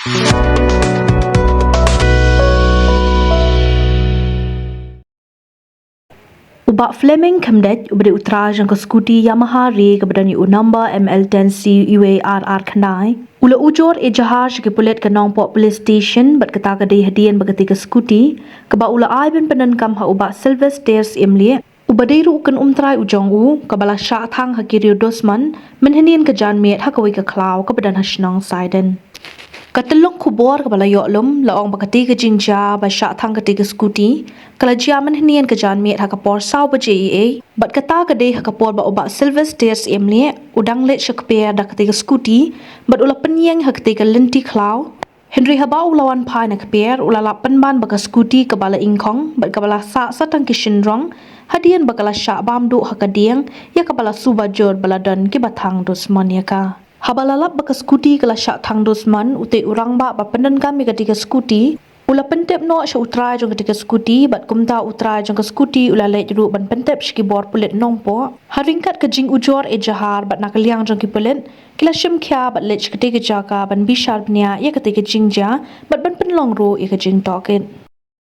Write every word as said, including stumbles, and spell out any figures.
U Bah Fleming Khymdeit, uba dei u trai jong ka skuti Yamaha Ray kaba don ïa u number M L ten C U A R R khyndai, u la ujor ejahar sha ki pulit ka Nongpoh Police Station bad kata ka dei hadien ba katei ka skuti kaba u la ai ban pyndonkam ha u Bah Sylvester Syiemlieh, uba dei ruh u kynum trai u jong u, kaba la shah thang ha ki riew dusmon mynhynnin ka janmiet ha kawei ka khlaw kaba don ha shnong Saiden. Ka tyllong khubor kaba la ïoh lum la ong ba katei ka jingjia ba shah thang katei ka skuti ka la jia mynhynnin ka janmiet ha ka por saw baje eiei, bad kata ka dei ha ka por ba u Bah Sylvester Syiemlieh u dang leit sha kper da katei ka skuti bad u la pynïeng ha katei ka lynti khlaw. Hynrei haba u la wan phai na kper, u la lap pynban ba ka skuti kaba la ingkhong bad kaba la sah sa tang ki shynrong, hadien ba ka la shah bam duh ha ka dieng ïa kaba la suba jur ba la don kiba thang dusmon ïa ka. Haba la lap ba ka skuti ka la shah thang dusmon, utei u rangbah ba pyndonkam ïa katei ka skuti u la pyntip noh sha u trai jong katei ka skuti, bad kumta u trai jong ka skuti u la leit ruh ban pyntip sha ki bor pulit Nongpoh. Ha ryngkat ka jingujor ejahar bad na ka liang jong ki pulit, ki la shim khia bad leit sha katei ka jaka ban bishar bniah ïa katei ka jingjia bad ban pynlong ruh ïa ka jingtohkit.